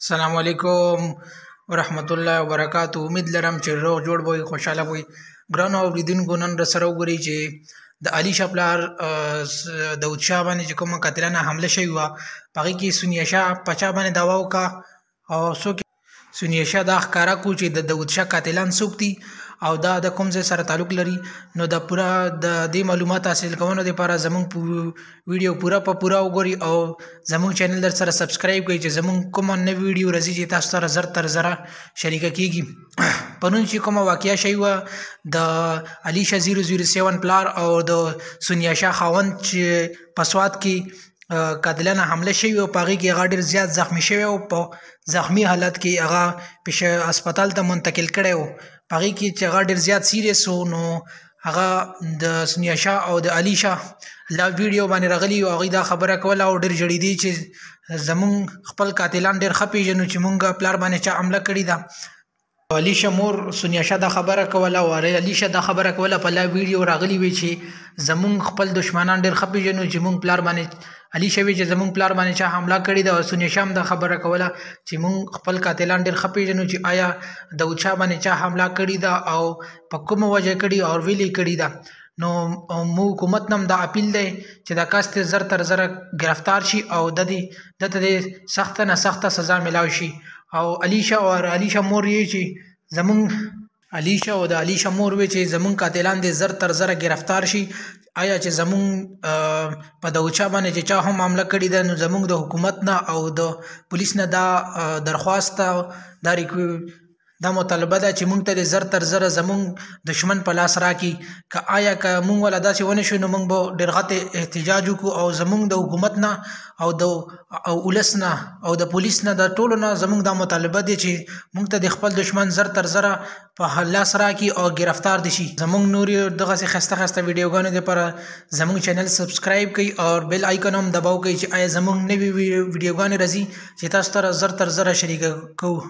السلام علیکم ورحمت الله وبرکاتو. امید لرم چې روغ جوړ به وئ، خوشحاله به وئ. ګرانو اورېدونکو، نن راسره وګورئ چې د علي شاه پلار داود شاه باندې چې کومه قاتلانه حمله شوې وه، په هغې کې سونیا شاه په چا باندې دعوه وکړه او څوک سونیا شاه دا ښکاره کړو چې د داود شاه قاتلان څوک دي او دا د کوم ځای سره تعلق لري. نو د پوره د دې معلومات حاصل کولو لپاره زمونږ ویډیو پوره په پوره وګورئ او زمونږ چینل در سره سبسکرایب کړئ چې زمونږ کومه نوې ویډیو راځي چې تاسو سره زر تر زره شریکه کیږي. پرون چې کومه واقعه شوې وه د علي شاه 007 پلار او د سونیا شاه خاوند چې په سوات کې قاتلانه حمله شوې او په هغې کې هغه ډېر زیات زخمی شوی او په زخمی حالت کې هغه هسپتال ته منتقل کړی و. په هغې کې چې هغه ډېر زیات سیریس و، نو هغه د سونیا شاه او د علي شاه لا ویډیو باندې راغلي او هغوی دا خبره کوله او ډېر ژړېدي چې زمونږ خپل قاتلان ډېر ښه پېژنو چې مونږ پلار باندې چا حمله کړې ده. علي شاه مور سونیا شاه دا خبره کوله او علي شاه دا خبره کوله، په لا ویډیو راغلي وي چې زمونږ خپل دشمنان ډېر ښه پېژنو چې مونږ پلار باندې علي شاه وي چې زمونږ پلار باندې چا حمله کړې ده، او سونیا شاه هم دا خبره کوله چې مونږ خپل قاتلان ډېر ښه پېژنو چې آیا داود شاه باندې چا حمله کړې ده او په کومه وجه کړې او ولې کړې ده. نو مو حکومت نه هم دا اپیل دی چې دا کس دې زر تر زره ګرفتار شي او د دې ده ته دې سخته نه سخته سزا میلاو شي. او علي شاه او علي شاه مور یې چې زمونږ علي شاه او د علي شاه مور وی چې زمونږ قاتلان دې زر تر زره ګرفتار شي. آیا چې زمونږ په داود شاه باندې چې چا هم معامله کړې ده، نو زمونږ د حکومت نه او د پولیس نه دا درخواست دا دا مطالبه ده چې مونږ ته دې زر تر زره زمونږ دشمن په لاس راکړي. که آیا که مونږ ولا داسې ونه شو نو مونږ به ډېر غټ احتجاج وکړو او زمونږ د حکومت نه او د او ولس نه او د پولیس نه د ټولو نه زمونږ دا مطالبه دی چې مونږ ته د خپل دشمن زر تر زره په لاس راکړي او ګرفتار دي شي. زمونږ نورې دغسې ښایسته ښایسته ویډیوګانو دپاره زمونږ چینل سبسکرایب کړئ او بیل آیکن هم دباو کړئ چې آیا زمونږ نوې ویډیوګانې راځي چې تاسو سره زر تر زره شریکه کوو.